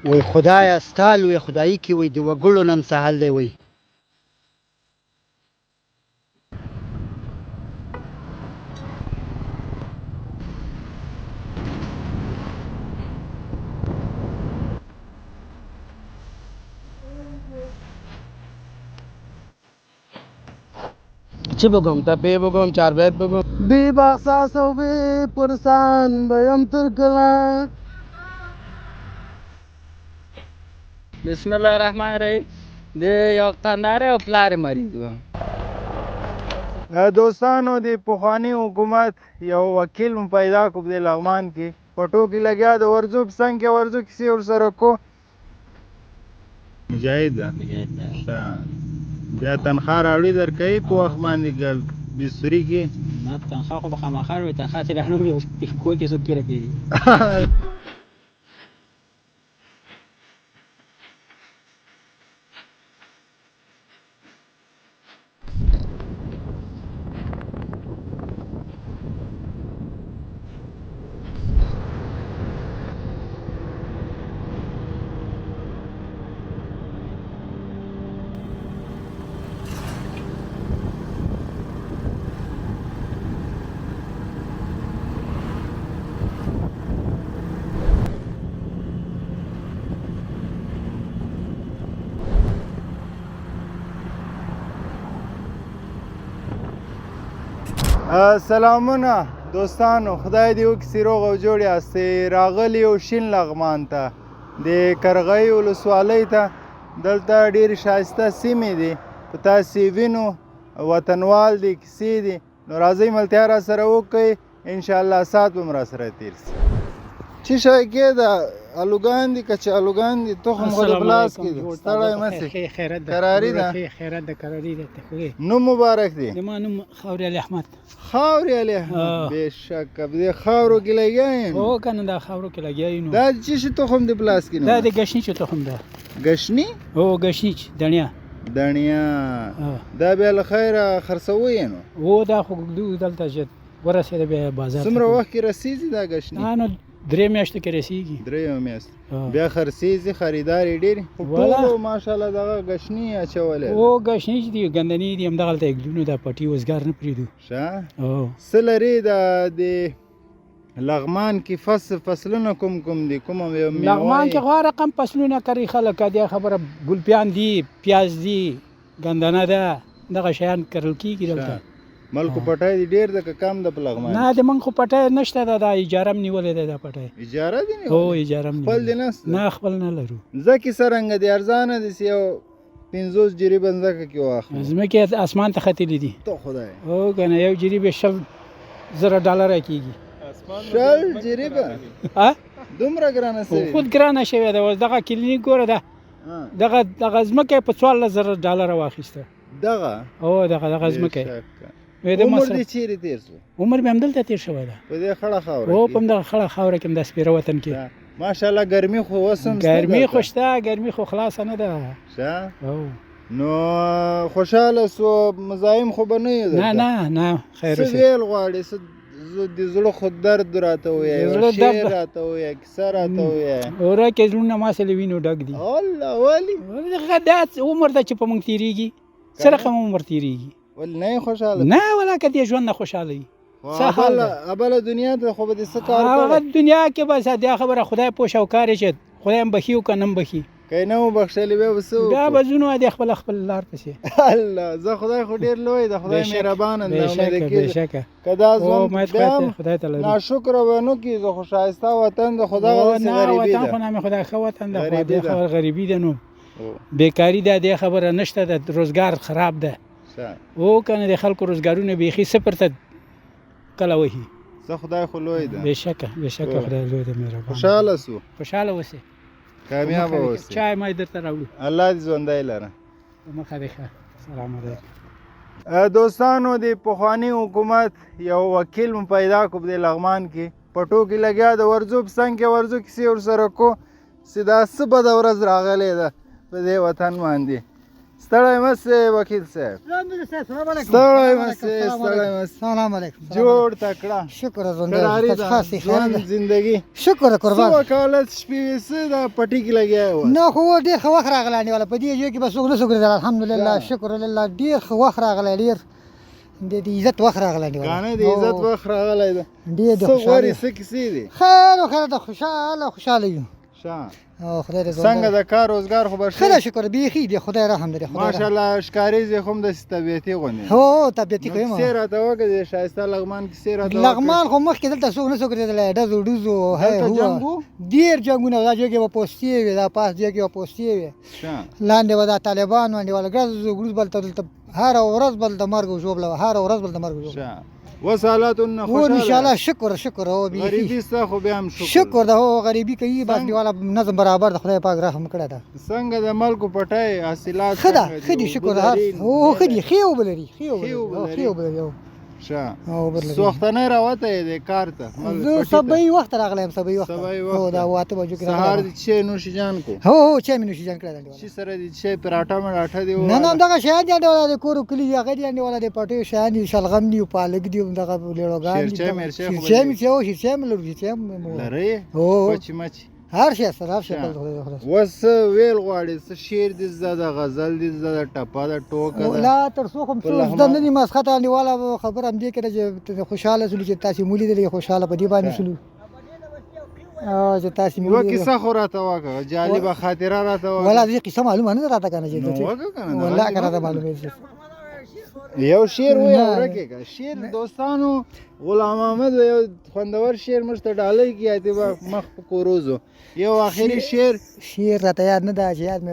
وای خدایه ستا لوی خدایي کې وای د وګړو نن څه حال دی وای. چی بگم تپه بگم چاربیت بگم بی باحساس او بی پرسان بیم تر کله. بسم الله الرحمن الرحیم. د یو قندهاري او پلار یې مریض و. دوستانو د پخواني حکومت یو وکیل مو پیدا کو په دې لغمان کې پټو کې لګیا د ورځو په څنګ کې ورځو کیسې ورسره کو. مجاهد ده بیا تنخوا راوړي درکوي په وخت باندې که بستري کې؟ نه، تنخوا خو به خامخا راوړي، تنخوا چې رانه وړي اوس کور کې څوک کیره پیري. سلامونه دوستانو، خدای دې وکړي چې روغ او جوړ یاستئ. راغلي یو شین لغمان ته، د کرغۍ ولسوالۍ ته. دلته ډېرې ښایسته سیمې دي، په تاسې وینو، وطنوال دي، کیسې دي. نو راځئ ملتیا را سره وکړئ، انشاءالله ساعت به مو را سره تېر سي. چی شی کې دا الوګان دي که چالوګان دي؟ تخم خو د پلاس کې دي. ستړی مه سې. کراري ده؟ خیرت ده، کراري ده. ته ښه یې؟ نوم مبارک دی. زما نوم خاوري علي احمد. خاوري علي احمد، بېشکه په دې خاورو کې لګیا یې؟ هو که نه، دا خاورو کې لګیا یو. نو دا څه شي تخم دی پلاس کې؟ دا د ګشنیچو تخم ده. ګشني؟ هو، ګشنیچ، دڼیا. دڼیا دا بیا له خیره خرڅوئ یې؟ نو هو، دا خو دلته چې ورسېده بیا بازار. څومره وخت کې رسېږي دا ګشني؟ نو درې میاشتو کې رسېږي. درېیو میاشتو بیا خرڅېږي. خریدار یې ډېر، خو ټولو ماشاءالله دغه ګشني اچولی. هو، ګشنیچ دي، ګندنې دي، همدغلته یې ږدو. دا پټي وزګار نه پرېږدو. ښه، څه لرې دا د لغمان کې فصلونه کوم کوم دي؟ کومه میوه؟ لغمان کې خو هر رقم فصلونه کري خلک. دې خبره ګلپیان دي، پیاز دي، ګندنه ده، دغه شیان کرل کېږي دلته. ملکو پټی دی ډېر ده که کم ده په لغمان؟ نه، د موږ خو پټی نشته ده، دا اجاره هم نیولې ده. دا پټی اجاره دي نیولې؟ هو، اجاره هم. خپل دې نشته؟ نه، خپل نه لرو. ځکه څرنګه دي؟ ارزانه دي چې یو 50 جریبه ځمکه کې واخلو. ځمکې اسمان ته ختلې دي. ته خدای. هو که نه، یو جریب یې 20,000 ډالره کېږي. 20 جریبه دومره ګرانه سوې؟ خود ګرانه شوې ده. اوس دغه کلینیک ګوره، ده دغه دغه ځمکه یې په 14,000 ډالره واخیسته. دغه؟ او دغه ځمکه. عمر دې چیرې تېر سو؟ عمر مې همدلته تېر شوی ده. په دې خړه خاوره؟ هو، په همدغه خړه خاوره کې، همدا سپېره وطن کې. ماشاءالله، ګرمي خو اوس هم؟ ګرمي خو شته، ګرمي خو خلاصه نه ده. ښه، نو خوشحاله سو، مزاحم خو به نه یو؟ نه نه نه، خیر. څه ویل غواړې؟ څه د زړه خو درد راته ووایه، شعر راته ووایه، کیسه راته ووایه. وروکې زړونه ما سره وینو ډک دي. الله، ولې؟ دا عمر ده چې په موږ تېرېږي، څه رقم عمر تېرېږي. ولې نه یې خوشحاله؟ نه ولا که دې ژوند نه خوشحاله وي. څه حال ابله دنیا ته خو به دې څه کار هغه دنیا کې بس دا خبره خدای پوه شو کار یې چې خدای هم بخښي او که نه هم بخښي. که نه وبخښلې بیا به څه؟ بیا به ځو نو د خپل خپل لار پسې. الله، زه خدای خو ډېر لوی ده، خدای مهربان دی. بېشکه. که دا ژوند بیا هم ناشکره به نه کېږي، خو ښایسته وطن ده، خو دغسې غریبي ده. وطن خو نامې خدای ښه وطن ده، خو دې خبره غریبي ده. نو بیکاري ده، دې خبره نشته ده، روزګار خراب ده. او که نه د خلکو روزګارونه بیخي صفر ته کله وهي. څه خدای خو لوی ده. بېشکه، بېشکه، خدای لوی ده، مهربان. خوشحاله سو. خوشحاله اوسې. کامیاب اوسې. چای ما درته راوړو. الله دې ژوندی لره. مخه دې ښه، سلام علیکم. دوستانو د پخواني حکومت یو وکیل مو پیدا کو په دې لغمان کې پټو کې لګیا د ورځو په څنګ کې ورځو کیسې ورسره کو چې دا څه بده ورځ راغلې ده په دې وطن باندې. ستړی مه سې وکیل صاحب. ستړی مه سې، ستړی مه سې. سلام علیکم. جوړ تکړه؟ شکر. قراري ده ژوند زندگی؟ شکر. څه قربان. وکالت شپې وې، څه دا پټي کې لګیا وه؟ نه خو ډېر ښه وخت راغلی انډیواله، په دې ځای کې به څوک نه شو ګرځېدل. الحمدلله، شکر لله، ډېر ښه وخت راغلی، ډېر د عزت وخت راغلی انډیواله. ګانه د عزت وخت راغلی ده. ډېر د څه غواړې؟ خوشحالي. څه کیسې دي؟ خیر او خیر ده، خوشحاله خوشحاله یو. ښه. او خدای دې څنګه د کار روزګار خو به ښه ده. ښه؟ شکر، بیخي دی خدای رحم دی، خدای رحم. ماشاءالله، ښکاري زه هم داسې طبیعتي غوندې. هو، طبیعتي خو نو یم. کیسې راته وکړه، د ښایسته لغمان کیسې راته وکړه. لغمان خو مخکې دلته څوک نه شو ګرځېدلی، ډزو ډوزو هی دلته هو. جنګ و؟ ډېر جنګونه. دا ځای کې به پوستې وې، دا پاس ځای کې به پوستې وې، ښه. لاندې به دا طالبان وو انډیواله. ګرځ ګروز بلته دلته هره ورځ بلته مرګ او ژوبله وه، هره ورځ بلته مرګ او ژوبله. ښه، اوس حالاتو نه و خوشحاله؟ انشاءالله، شکر شکر، هو بیخي. غریبي سته خو بیا هم شکر. شکر ده، هو، غریبي کوي بس انډیواله، نظم برابر ده، خدای پاک رحم کړی ده. څنګه د ملکو پټی حاصلات؟ ښه ده. څنګه ښه دي، اوبه شکر. هر لري؟ هو، ښه دي، ښې اوبه لري، ښې اوبه ښې لري، اوبه هو، لري. ښې اوبه لري، هو. ښه. اوبه لري. سوختنی راوتی دی کار ته زه پټي ته؟ سبعي وخت راغلی یم، سبعي وخت. سبعي هو. وخت. دا 8 بجو کې سهار راغلی دې یم. چای نوشي جان کو؟ هو هو، چای مې نوشي جان کړی ده انډیواله. چی سره دې چای پراټه مراټه دی؟ نه نه، دغه شیان دي انډیواله، د کور او کلي دي، هغه دي انډیواله، د پټیو شیان دي، شلغم دي، پالک دي، دغه لیړوګان دي. شیرچای میرچای خو به شیرچای لري. مې هو، شیرچای مې لرو، شیرچای مې لري؟ هو. پچ مچ؟ هر شی سره، هر شی. ښه. بل خدای خدای. اوس څه ویل غواړې؟ څه شعر دې زده ده؟ غزل دې زده ده؟ ټپه ده؟ ټوکه ده؟ لا تر څو خو په څه لغمان- زده نه دي مسخته انډیواله. خبره همدې کې ده چې خوشحاله سولو چې تاسې مو لیدلې، خوشحاله په دې باندې ښه. سولو او چې تاسې مو یوه ولیدلې. کیسه خو راته وکړه، جالبه خاطره راته وکړه. ولا دې قصه معلومه نه ده راته کنه چې نو وکړه کنه، دغه ولا دې که راته وکړه. معلومه شي. یو شعر وایه. نه. ورکې که شعر. دوستانو، غلام محمد یو خوندور شعر موږ ته ډالۍ کړي، اتې به مخ په کوروزو. یو آخري شعر. شعر راته یاد نه ده، چې یاد مې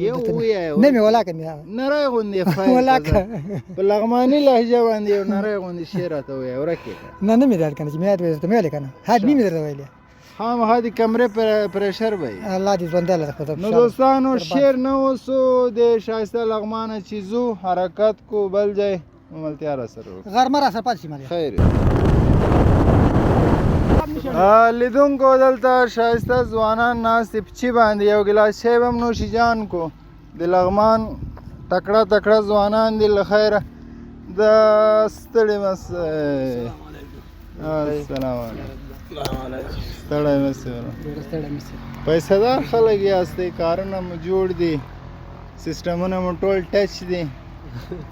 یو ووایه. نه مې ولا که مې نری غوندې فایل ولا که که په لغماني لهجه باندې یو نری غوندې شعر راته ووایه، ورکې که. نه نه مې یاد کنه، چې مې یاد وې درته مې ویلې کنه، هاد مې درته ویلې. خامخا د کمرې پریشر به وي. الله دې ژوندی لره خدای. نو دوستانو، شعر نه اوسو، د ښایسته لغمانه چې ځو حرکت کو بل ځای، ملتیا را سره وکړه. غرمه را سره پاتې شي مالې. خیر. لیدونکو، دلته ښایسته ځوانان ناست دي، پچي باندې یو ګیلاس چای به هم نوشي جان کو. د لغمان تکړه تکړه ځوانان دي. له خیره د ستړي مه سئ. السلام علیکم، ستړی مه سئ ورور. پیسهدار خلک یاستئ، کارونه مو جوړ دي، سیستمونه مو ټول ټچ دي،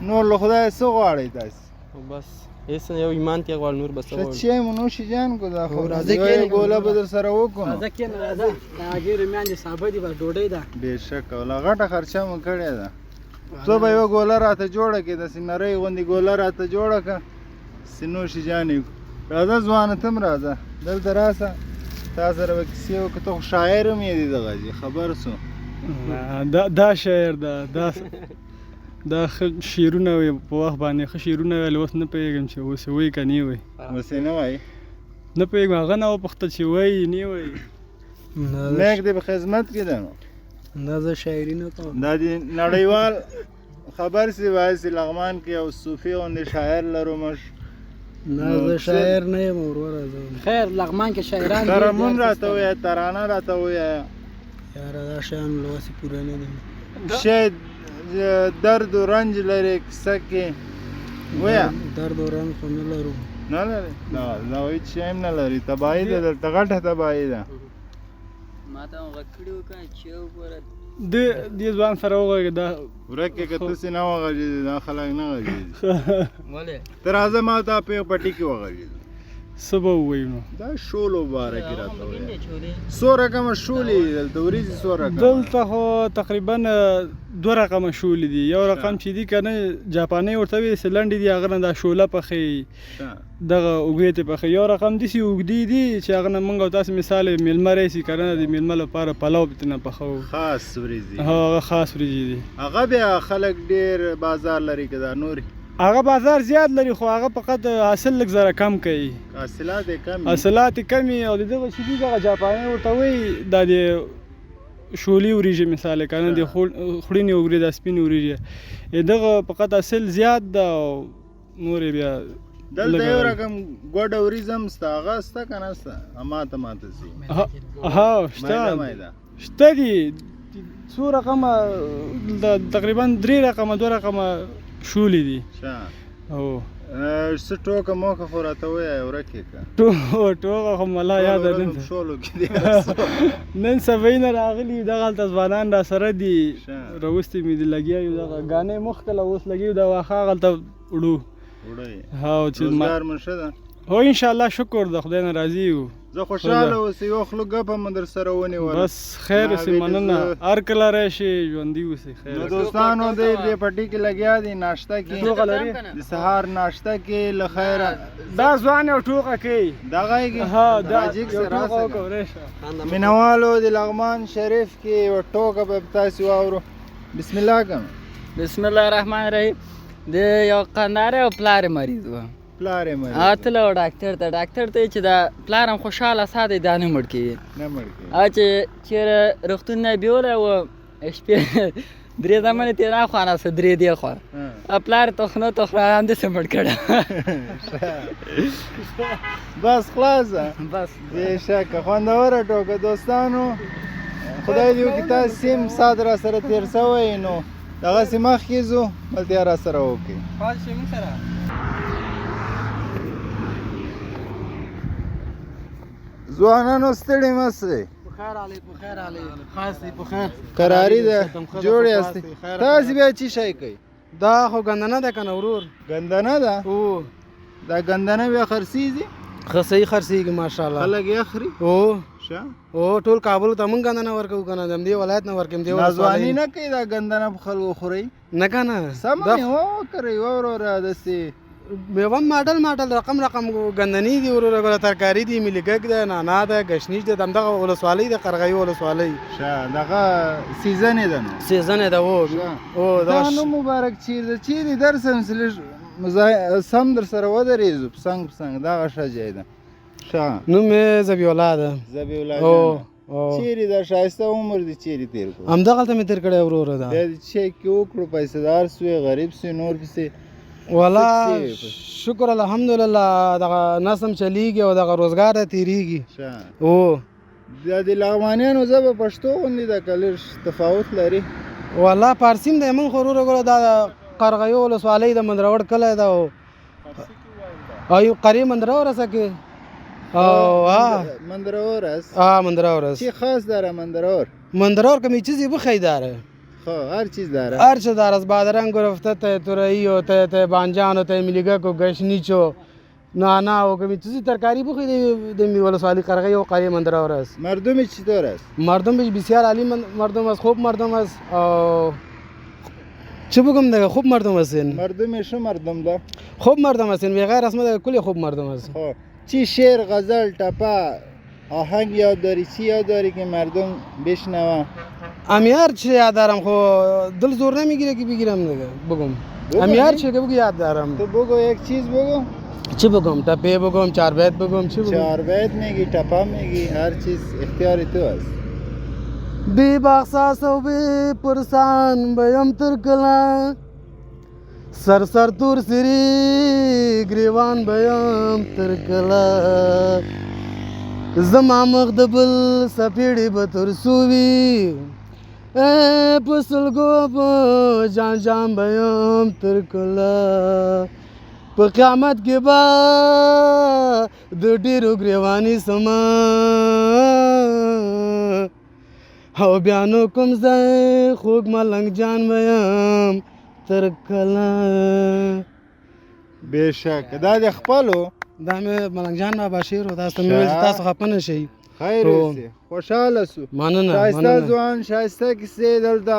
نور له خدایه څه غواړئ تاسې؟ بس هیڅ نه، یو ایمان ته غواړ، نور بس ښه، غواړو. چای مو نوشي جان کو، دا خو راځه یوه کښېنه. ګوله به در سره وکړو نو. راځه کښېنه، راځه، دا هګۍ رومیان دي، سابه دي، بس ډوډۍ ده. بېشکه ولا غټه خرچه مو کړې ده. ته به یوه ګوله راته جوړه کړې، داسې نرۍ غوندې ګوله راته جوړه کړه چې نوشي جان یې کړو. راځه ځوانه، ته هم راځه، دلته راسه، تا سره به کیسې وکړو. ته خو شاعر هم یې دي، دغه جي خبر سو. دا دا شاعر ده، دا دا ښه شعرونه وي، په وخت باندې ښه شعرونه ویل. اوس نه پوهېږم چې اوس یې وایي که نه وایي. اوس یې نه وایي؟ نه پوهېږم، هغه نه وپوښته چې وایي نه وایي. نیک دې په خدمت کې ده نو. نه، زه شاعري نه کوم. دا دې نړیوال خبر سي وایي چې لغمان کې یو صوفي غوندې شاعر لرو موږ. نه، زه شاعر نه یم وروره، زه خیر، لغمان کې شاعران ډېر دي، ترمون هر څه راته شته. ووایه، ترانه راته ووایه. یاره، دا شیان له وسې پوره نه دي. شاید درد و رنج لري کیسه کې ویا. درد او رنج خو نه لرو. نه لري؟ دا دا وایي چې هم نه لري. تباهي ده دلته، غټه تباهي ده. ما ته هم غږ کړي وو که چې وګوره. د دې ځوان سره وغږېده دا. ورکه که تاسې نه وغږېدې، دا خلک نه غږېږي. ولې؟ ته راځه، ما ته په پټي کې وغږېدو. څه به ووایو نو؟ دا شولو باره کې راته ووایه، څو رقمه شولې دي دلته؟ وریجې څو رقمه؟ دلته خو تقریبا دوه رقمه شولې دي. یو رقم چې دي که نه، جاپانۍ ورته وي، چې لنډې دي، هغه نه دا شوله پخوي، دغه اوږې ته پخوي. یو رقم داسې اوږدې دي چې هغه نه موږ او تاسې مثال میلمه راشي که نه، د میلمه لپاره پلاو ترېنه پخوو. خاص وریجې؟ هغه خاص وریجې دي. هغه بیا خلک ډېر بازار لري که دا نورې؟ هغه بازار زیات لري، خو هغه فقط حاصل لږ ذره کم کوي. حاصلات یې کم وي. حاصلات یې کم وي. او د دغه چې دي، دغه جاپانۍ ورته وایي، دا د شولې وریجې مثال که نه، د خړینې وریجې، دا سپینې وریجې، دغه فقط حاصل زیات ده او نورې بیا دلته لږه یو غالي. رقم ګوډه وریځ هم سته، هغه سته که نه سته؟ ماته ماته سي. ها، شته. میده میده. شته دي. څو رقمه، تقریبا 3 رقمه 2 رقمه شولې دي. او څه ټوکه موکه خو راته ووایه، ورک یې کړه. ټوکه خو ملا یاده نه ده. شولو کې دي. نن سبا نه راغلي، دغلته ځوانان را سره دي، راوستي مې دي، لګیا یو. دغه ګانې مخکله اوس لګیو، دا واښه هغلته وړو. وړئ؟ هو. چې روزګار مو ښه ده؟ هو ان شاء الله، شکر د خدای نه راضي یو. زه خوشحاله اوسئ، یوه خوله ګپه مو در سره ونیوله. بس خیر اوسې، مننه، هر کله راشئ، ژوندي اوسئ، خیر. نو دوستانو، دی دې پټي کې لګیا دي، ناشته کې، د سهار ناشته کې له خیره. دا ځوان یو ټوقه کوي. دغه یې ها دا راجیک یو سره ټوقه راسه. وکړه راشه. مینوالو، د لغمان شریف کې یوه ټوکه به تاسې واورو. بسم الله کوم. بسم الله الرحمن الرحیم. د یو قنداري او پلار یې مریض و. پلار یې مریض. هغه تللی و ډاکټر ته، ډاکټر ته یې چې دا پلار هم خوشحاله ساده دا نه مړ کېږي. نه مړ کېږي. هغه چې چېرې روغتون نه بیولی و، شپې 3 زامن یې ترې اخوا ناست، 3 دې خوا، پلار تخنه تخنه همداسې مړ کړی. بس خلاصه؟ بس. بېشکه خوندوره ټوکه. دوستانو، خدای دې وکړي تاسې هم سات را سره تېر سوی. نو دغسې مخکې ځو، ملتیا را سره وکړئ. ځوانانو، ستړي مه سئ. قراري ده، جوړ یاستئ؟ تاسې بیا چی شی کوئ؟ دا خو ګندنه ده کنه ورور. ګندنه ده؟ او. دا ګندنه بیا خرڅېږي؟ ښه صحیح خرڅېږي، ماشاءالله. خلک یې اخلي؟ او. ښه. او ټول کابل ته مونږ ګندنه ورکوو کنه، د همدې ولایت نه ورکوم دې. ناځواني نه کوي دا ګندنه په خلکو خورئ؟ نه کنه. سمه مېوه وکرئ وروره، داسې. میوه ماډل ماډل رقم رقم ګندنې دي وروره. ګوره، ترکاري دي، ملي ګګ ده، نانا ده، ګشنیج ده. د همدغه ولسوالۍ ده، قرغیو ولسوالۍ. ښه، دغه season یې ده نو؟ season یې ده، او. او. دا نوم مبارک چیرې ده؟ چیرې درسم چې لږ سم در سره ودرېږو، په څنګ په څنګ، دغه ښه ځای ده. ښه. نوم یې ذبیح الله ده. ذبیح الله. او. چیرې دا ښایسته عمر دې چیرې تېر کړو؟ همدغلته مې تېر کړی وروره. ده بیا دې څه کې وکړو؟ پیسهدار سوې، غریب سوې، نور پسې؟ ولا شکر الحمدلله، دغه نسم چلیږي او دغه روزګار ده تیریږي. او دا د لغمانیانو ژبه پښتو غوندې ده که لږ تفاوت لري؟ والله پارسیم دی. موږ خو وروره ګوره، دا قرغیو ولسوالۍ د مندروړ کلی ده، او یو قریه مندرور است که او ها مندرور است. آه، مندرور است. چی خاص داره مندرور؟ مندرور که می چیزی بخی داره. خب هر چیز داره. هر چیز داره، از بادرنگ گرفته ته تورئی و ته ته بانجان و ته ملیگک و گشنیچ و نانا و که چیزی ترکاری بخی د می ولسوالی قرغه و قریه مندرور است. مردم چطور است؟ مردم بسیار عالی مردم است، خوب مردم است. او چه بگم دیگه، خوب مردم هستین. مردم شو مردم ده. خوب مردم هستین، بغیر از ما دیگه کلی خوب مردم هستین. خب چی شعر، غزل، ټپه، آهنگ یاد داری؟ چی یاد داری که مردم بشنوه؟ امی هر چی یاد دارم، خو دل زور نمیگیره که بگیرم دیگه بگم. امی هر چی که بگو یاد دارم. تو بگو، یک چیز بگو. چی بگم؟ ټپه بگم، چار بیت بگم، چی بگم؟ چار بیت میگی، ټپه میگی، هر چیز اختیار تو است. بی بخساس او بی پرسان بیم تر کلا، سر سر تور سری گریوان بیم تر کلا، زما مخ د بل سپیړې به تر سوي، په سلګو په جان جان بیم تر کلا، په قیامت کې به د ډېرو ګریواني سما، او بیا نو کوم ځای خوږ ملنګ جان ویم تر کله. بېشکه دا د خپلو دا مې ملنګ جان بابا شعر و، تاسو ته مې ویل چې تاسو خفه نه شئ. خیر اوسې، خوشحاله سو. مننه. ښایسته ځوان، ښایسته کیسې. دلته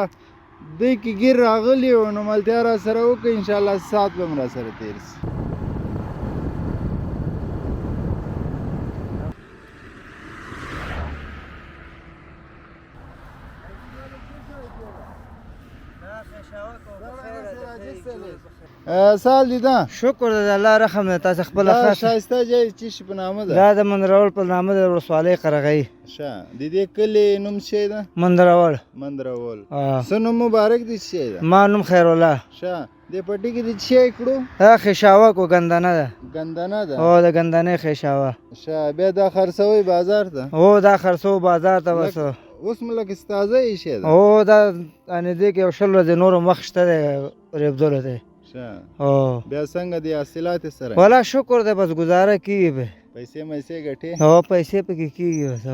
دوی کې ګیر راغلي وو، نو ملتیا را سره وکړئ، انشاءالله ساعت به هم را سره تېر سي. سال دیده. شکر د الله رحم ده، تاسو خپل دا خاص ښایسته ځای چې شي په نامه ده؟ دا د مندرول په نامه د ولسوالۍ قرغۍ. ښه، د دې کلي نوم څه ده؟ مندرول. مندرول. څه نوم مبارک دي څه ده؟ ما نوم خیر الله. ښه، د پټي کې د څه کړو؟ دا خشاوه کو ګندنه ده. ګندنه ده؟ او د ګندنې خشاوه. ښه، بیا دا خرڅوي بازار ته؟ او دا خرڅو بازار ته. بس. اوس مو لکه تازه ایښې ده. او دا یعنې دې کې یو 20 ورځې نور مخ شته دی رېبدلو دی. ښه. او بیا څنګه دی حاصلات یې سره؟ ولا شکر دی، بس ګزاره کېږي به. پیسې میسې ګټې؟ او پیسې پکې کېږي بس.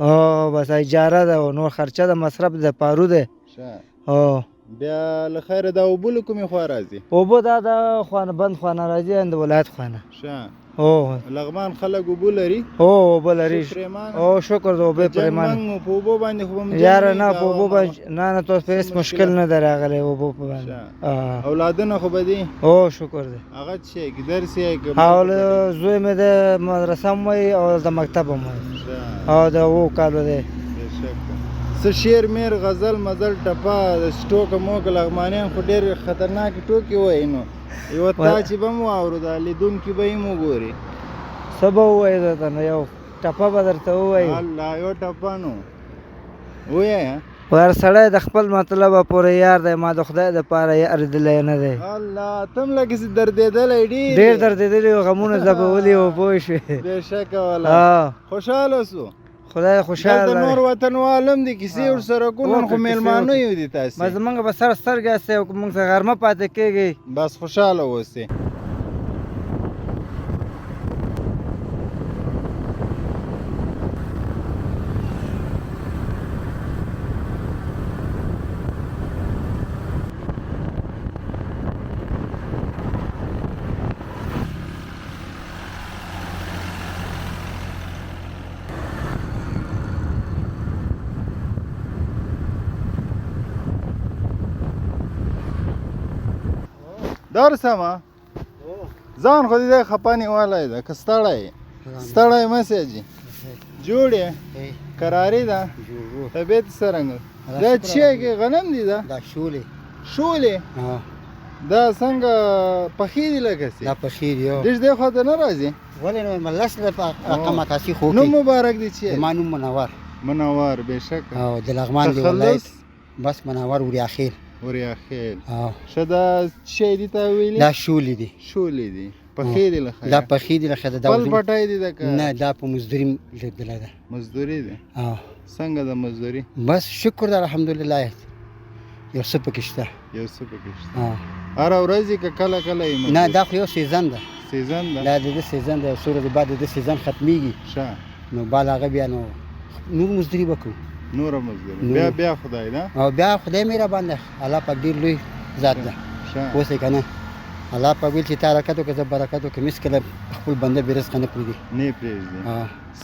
او بس اجاره ده او نور خرچه ده، مصرف ده، پارو ده. ښه. او بیا له خیره دا اوبه له کومې خوا راځي؟ اوبه دا د خوانه بند خوانه راځي، د ولایت خوانه. ښه. او لغمان خلک اوبه لري؟ او اوبه لري. ښه پرېمانه. او شکر د اوبه جنګ پرېمانه. منګ په اوبو باندې خو به هم جنګ یاره نه نه، وي، په اوبو دا باندې نه، نه تاسو په هېڅ مشکل نه دی راغلی اوبو په باندې. ښه. اولادونه خو به دي؟ او شکر دی. هغه څه شی کې درس یې که او زوی مې د مدرسه هم وایي او د مکتب هم وایي. ښه. او د 7 کالو دی. بېشکه. څه شعر میر، غزل مزل، ټپه، د ټوکه موکه، لغمانیان خو ډېر خطرناکې ټوکې وایي، نو یوه تا چې به هم واورو، دا لیدونکي به یې هم وګوري. څه به ووایي درته؟ نو یو ټپه به درته ووایي. الله، یو ټپه نو ووایه. ور سړی د خپل مطلبه پورې یار دی، ما د خدای دپاره یار لیدلی نه دی. الله، ته هم لکه چې دردېدلی ډېر ډېر دردېدلی و، غمونه ځپولي و، پوه شوې؟ بېشکه ولا. خوشحاله سو؟ خدای خوشحاله. دلته نور وطنوال هم دي، کیسې ورسره کوو. نن خو مېلمانه یو دي تاسې. بس زمونږ به سر سترګې یاستئ او موږ سره غرمه پاتې کېږئ. بس خوشحاله اوسئ. درسمه ځان خو دې خپه نیولی ده که ستړی یې؟ ستړی مه سې جي. جوړ یې؟ کراري ده؟ طبیعت څرنګه؟ دا چې کې غنم دي؟ دا دا شولې. شولې دا څنګه پخې دي لکه سي؟ دا پخې دي. ډېر دې خوا ته نه راځي؟ ولې نه، لس رقم اساسي خو. نوم مبارک دي چې؟ زما نوم منور. منور، بېشکه. او د لغمان دی ولایت. بس منور وریاخیل. وریاخیل. ښه، دا څه دي تا ویلي؟ دا شولې دي. شولې دي، پخې دي له خیره؟ دا پخې دي له خیره. دا خپل پټی دي ده که نه؟ دا په مزدوري لېږدلی ده. مزدوري ده. څنګه ده مزدوري؟ بس شکر ده الحمدلله، یو څه پکې شته. یو څه پکې شته. هره ورځ یې که کله کله یې؟ نه، دا خو یو سیزن ده. سیزن ده؟ دا د ده سیزن ده، یو څو ورځې بعد د ده سیزن ختمېږي. ښه. نو بال هغه بیا نو نور مزدوري به کوو. نوره مزدوري بیا، بیا خدای ده. او بیا خدای مهربان ده، الله پاک ډېر لوی ذات ده. اوس یې که نه الله پاک ویل چې تا حرکت وکړه زه برکت وکړم، هېڅکله خپل بنده بې رزقه نه پرېږدي. نه پرېږدي.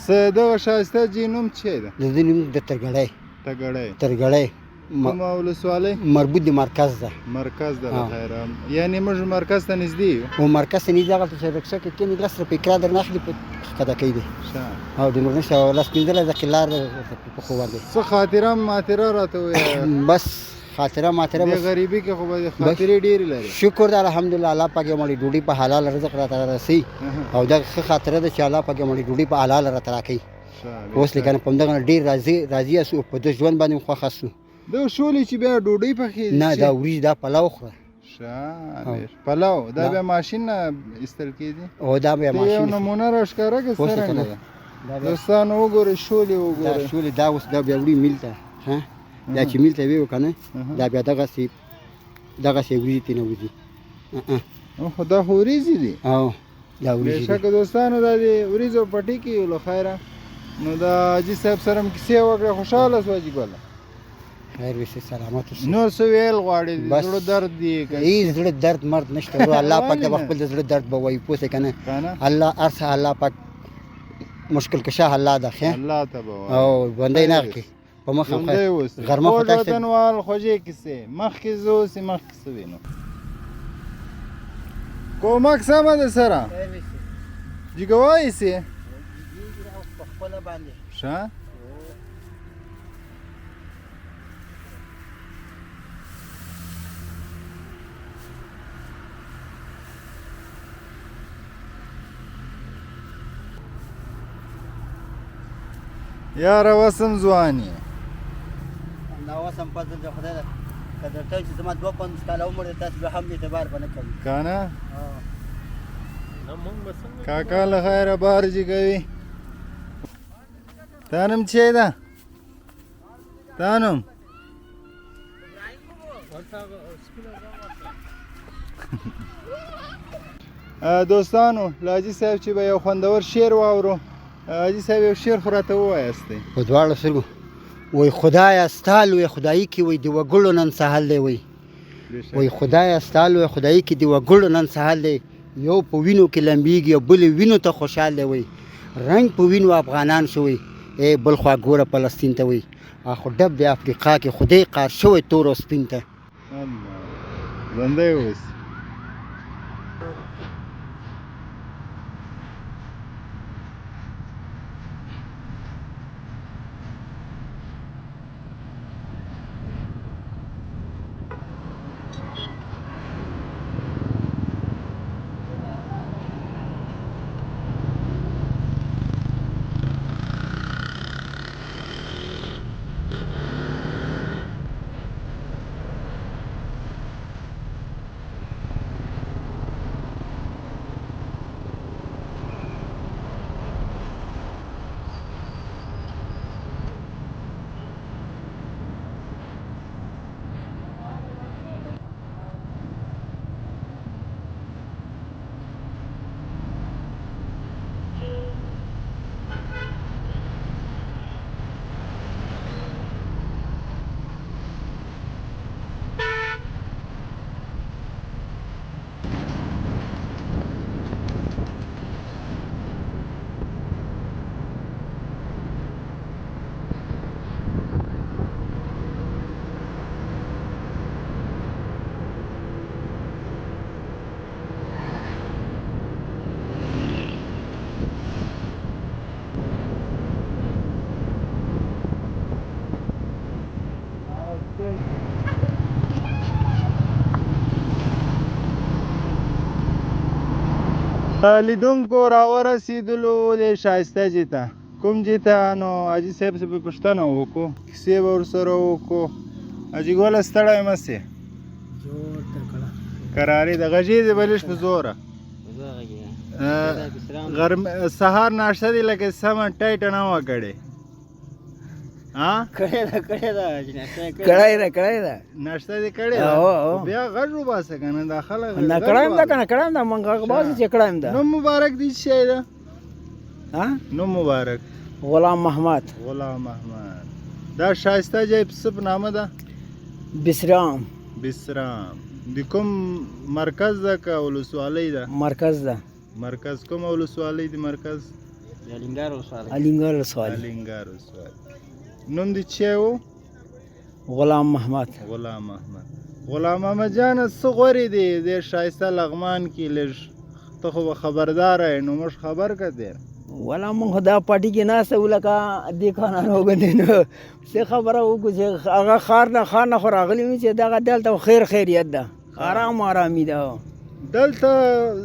څه دغه ښایسته جي نوم څه ده؟ د ده نوم د ترګړی. ترګړی. ترګړی. کومه ولسوالۍ؟ مربوط د مرکز ده. مرکز ده. له یعنی موږ مرکز ته نږدې یو. او مرکز ته نږدې، هغلته چې رکشه کې کښېنې 10 روپۍ کرایه درنه اخلي، په ښکته کوي دی. او د نور نشته، 10 15 دقیقې لار ده ورته په پښو باندې. څه خاطره ماطره راته ووایه؟ بس خاطره ماطره بس غریبي کې خو به خاطرې ډېرې لرې. شکر ده الحمدلله، الله پاک یو مړې ډوډۍ په حلال رزق راته رسوي، او دغه ښه خاطره ده چې الله پاک یو مړې ډوډۍ په حلال راته راکوي. اوس لکه په همدغه ډېر راضي راضي یاستو، په ده ژوند باندې خوښ یاستو. د شولې چې بیا ډوډۍ پخې؟ نه، دا وریجې، دا پلاو خوره. ښه، پلاو دا بیا ماشین نه ایستل کېږي؟ او دا بیا ماشین. یو نمونه را ښکاره کړه څرنګه ده. دوستانو وګورئ، شولې وګورئ. دا شولې دا اوس دا بیا وړي میل ته. ها، دا چې میل ته ویو که نه، دا بیا دغسې دغسې وریجې ترې نه وځي. خو دا خو وریجې دي. او دا وریجې. بېشکه دوستانو، دا د وریجو پټي کې یو له خیره. نو د حاجي صاحب سره هم کیسې وکړې، خوشحاله سو حاجي ګله؟ خیر وسې، سلامت اوسې. نور څه ویل غواړې؟ زړه درد دی؟ هېڅ زړه درد مرد نشته. الله پاک د خپل زړه درد به وایي، پوه شوې که نه؟ الله هر څه، الله پاک مشکل کشا الله ده. ښه، الله ته به او ژوندی نه کړي په مخه. غرمه خو تاسو وطنوال خوږې کیسې مخکې ځو چې مخکې څه وینو. کومک سمه ده سره جګوای سي. ښه، یاره وسم ځوان یې. دا وسم فضل د خدای ده، که درته چې زما 52 کاله عمر دی، تاسو به هم اعتبار به نه کوي که نه. کاکا له خیره بار جګوي. تا نوم چی ده؟ تا نوم؟ دوستانو له حاجي صاحب چې به یو خوندور شعر واورو. حاجي صاحب یو شعر خو راته ووایاست. په دواړو سترګو وای خدایه ستا لوی خدایي کې وای د وګړو نن څه حال دی. وای وای خدایه ستا لوی خدایي کې د وګړو نن څه حال دی. یو په وینو کې لمبیږي او بل وینو ته خوشحال دی. وای رنګ په وینو افغانان شوی، ای بل خوا ګوره فلسطین ته. وای اخو ډب د افریقا کې خدای قار شوی تور او سپین ته. ژوندی اوسې. لیدونکو راورسېدلو د ښایسته جي ته کوم جي ته، نو حاجي صاحب څخه به پوښتنه وکړو، کیسې به ورسره وکړو. حاجي ګله ستړی مه سې، کراري ده، غږېږي به لږ په زوره. سهار ناشته دې لکه سمه ټایټه نه وه کړې. ها؟ کړې ده، کړې ده، کړی ده، کړی ده. ناشته دې کړې ده؟ بیا غږ وباسه که نه دا خلک نه کړی هم ده که نه کړی هم ده، مونږ غږ باسو چې کړی هم ده. نوم مبارک دې څه شی ده؟ ها؟ نوم مبارک؟ غلام محمد. غلام محمد. دا ښایسته ځای په څه په نامه ده؟ بسرام. بسرام د کوم مرکز ده که ولسوالۍ ده؟ مرکز ده. مرکز کومه ولسوالۍ د مرکز؟ الینګار ولسوالۍ. الینګار ولسوالۍ. الینګار ولسوالۍ. نوم دې څه و؟ غلام محمد. غلام محمد. غلام محمد جانه څه غورې دي دې ښایسته لغمان کې؟ لږ ته خو به خبرداره یې، نو موږ خبر که دی. ولا مونږ خو دا پټي کې ناسته وو، لکه دې کانانو وګندې، نو څه خبره وکړو چې هغه ښار نه، ښار نه خو راغلي وو چې دغه دلته خیر خیریت ده، آرام آرامي ده. دلته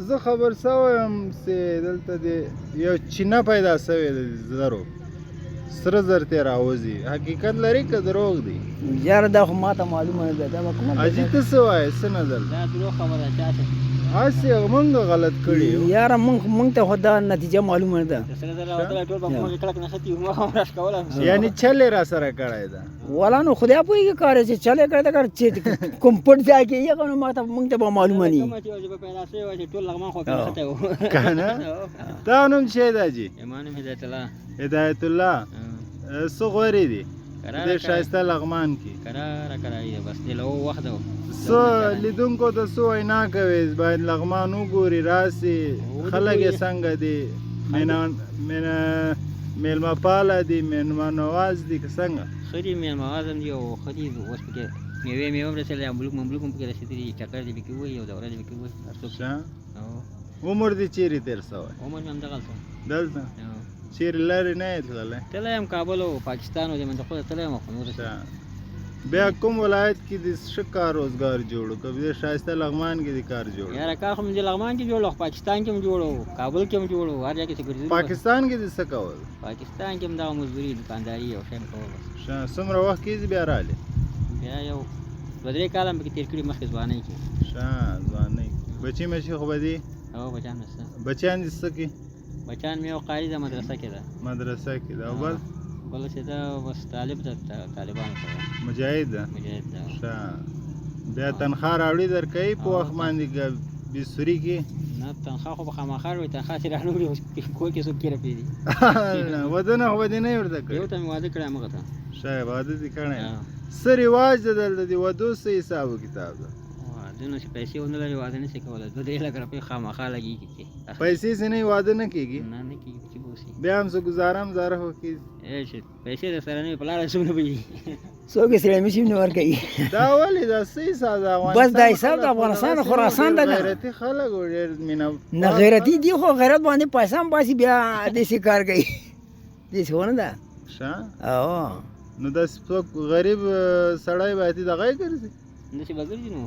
زه خبر سوی یم چې دلته د یو چینه پیدا سوې ده، زرو سره زر ترې راوځي، حقیقت لري که دروغ دی؟ یاره دا خو ماته معلومه نه ده، دا به کومه حاجي ته څه وایې، څه نظر؟ دا دروغ خبره ده، چا څه هسې مونږ غلط کړي یو. یاره مونږ ته خو دا نتیجه معلومه نه ده. سره زر راوتلی ټول به موږ کلک نښتي وو، موږ هم راښکولی. یعنې چل یې راسره کړی ده؟ ولا نو خدای پوهېږي کار یې چې چل یې کړی ده، که چې کوم پټ ځای کې یې نو مونږ ته به معلومه نه وي. کومه چې به پیدا شوې وه چې ټول لغمان خو پرې نښتی وو. که نه؟ تا نوم څه دی حاجي؟ زما نوم هدایت الله. هدایت الله. څه غورې دي دې ښایسته لغمان کې؟ کراره کراري ده، بس د لو وخت ده. څه لیدونکو ته څه وینا کوې؟ باید لغمان وګوري، راسي، خلک یې څنګه دي؟ مېلمه پاله دي، مېلمه نواز دي که څنګه؟ ښه دي، مېلمه نواز هم دي او ښه دي. اوس پکې مېوې مېوې هم رسېدلې، امبلوک ممبلوک هم پکې رسېدلي، چکر دې پکې ووهي او دوره دې پکې ووهي، هر څوک. عمر دې چېرې تېر سوی؟ عمر مې همدغلته. دلته؟ چېرې لرې نه یې تللی؟ تللی یم، کابل او پاکستان او دې منطقو ته تللی یم، خو نور بیا کوم ولایت کې د ښه کار روزګار جوړو که دې ښایسته لغمان کې د کار جوړ؟ یاره کار خو مې د لغمان کې جوړ، خو پاکستان کې هم جوړو، کابل کې هم جوړو، هر ځای کې چې ګرځېدلو. پاکستان کې دې څه کول؟ پاکستان کې هم دغه مزدوري، دوکانداري او شی مې کول بس. ښه، څومره وخت کېږي بیا رالې؟ بیا یو دوه درې کاله مې پکې تېر کړي مخکې ځوانۍ کې. ښه، ځوانۍ. بچي مچي خو به دي؟ هو، بچیان مې شته. بچیان دې څه کوي؟ بچیان مې یو قاري ده، مدرسه کې ده. مدرسه کې ده. او بل؟ بل چې دا بس طالب ده، طالبانو سره مجاهد ده. مجاهد ده. ښه، بیا تنخوا راوړي درکوي په وخت باندې که بې سوري کې؟ نه، تنخوا خو به خامخا راوړي، تنخوا چې رانه وړي اوس کور کې څوک کیره پرېږدي؟ ودونه خو به دې نه وي ورته کړی؟ یو ته مې واده کړی همغه ته. ښه، واده دې کړی. څه رواج ده دلته د ودو، څه حساب و کتاب ده؟ واده نو چې پیسې ونه لري واده نه شي کولی، 2-3 لکه روپۍ خامخا لګېږي پرې. پیسې چې نه وي واده نه کېږي؟ نه، نه کېږي، چې به وسي؟ بیا هم څه ګزاره مزاره خو کېږي. ای چې پیسې در سره نه وي په لاره څومره به وي؟ څوک یې سړی مشي نه ورکوي. دا ولې؟ دا څه حساب ده؟ بس دا حساب د افغانستان خراسان ده. غیرتي خلک و، ډېر مینه نه، غیرتي دي خو غیرت باندې پیسې هم باسي، بیا داسې کار کوي، داسې خو نه ده. ښه. او نو داسې څوک غریب سړی به دغه یې ګرځي؟ نه چې به ګرځي نو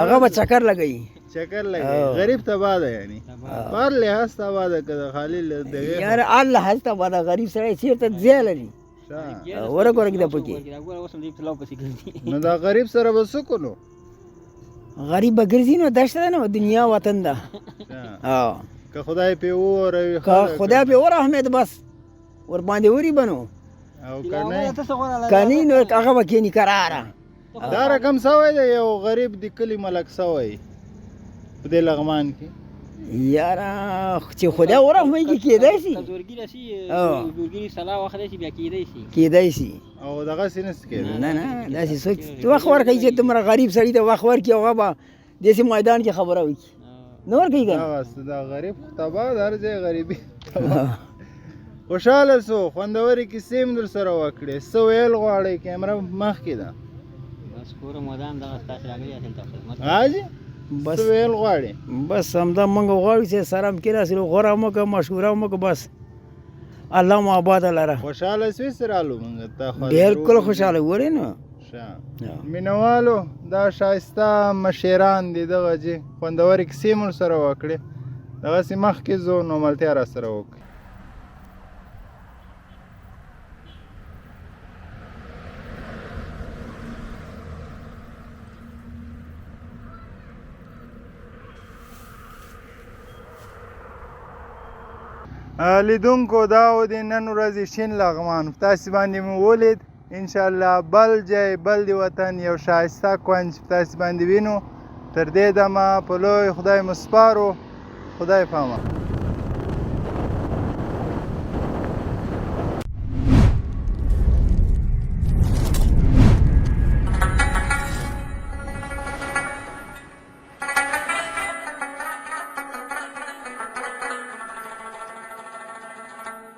هغه به چکر لګوي. چکر لګوي. غریب تباه ده، یعنی په هر لحاظ تباه ده که د خالي له دغې؟ یار، هر لحاظ تباه ده، غریب سړی چېرته ځای لري؟ ورک ورک ده پکې. ګوره اوس هم دې پلاو پسې ګرځي. نو دا غریب سره به څه کولو؟ غریب به ګرځي نو دشته ده نو، دنیا وطن ده. او که خدای پې ووروي؟ که خدای پې ورحمید بس ور باندې وري بنو. او که نه؟ که نه نو هغه به کښېني کراره. دا رقم سوی دی یو غریب د کلي ملک سوی په دې لغمان کې؟ یاره، چې خدای ورحمېږي کېدای شي. زورګي راشي، زورګي سلا واخلي شي، بیا کېدای شي. کېدای شي. او دغسې نه شي کېدای؟ نه نه، داسې څوک وخت ورکوي چې دومره غریب سړي ته وخت ورکړي، هغه به داسې میدان کې خبره وکړي، نه ورکوي که نه. دا غریب خو تباه ده، هر ځای غریبي. خوشحاله سو، خوندورې کیسې مې در سره وکړې. څه ویل غواړئ؟ کیمره مخکې ده. بس کور مودان دغه ستاسو راغلي یاست دلته خدمت. حاجي، بس څه ویل غواړې؟ بس همدا موږ غواړو چې سره هم کېناستلو، غوره مو وکړه، مشوره مو وکړه، بس الله مو آباده لره. خوشحاله سوې چې رالو موږ ته؟ بالکل خوشحاله، ولې نه. ښه، مینوالو، دا ښایسته مشران دي، دغه چې خوندورې کیسې مو سره وکړې. دغسې مخکې ځو، نو ملتیا را سره وکړئ. لیدونکو، دا و د نن ورځې شین لغمان، په تاسې باندې مو ولید. انشاءالله بل ځای، بل د وطن یو ښایسته کونج په تاسې باندې وینو. تر دې دمه په لوی خدای مو سپارو. خدای پامان.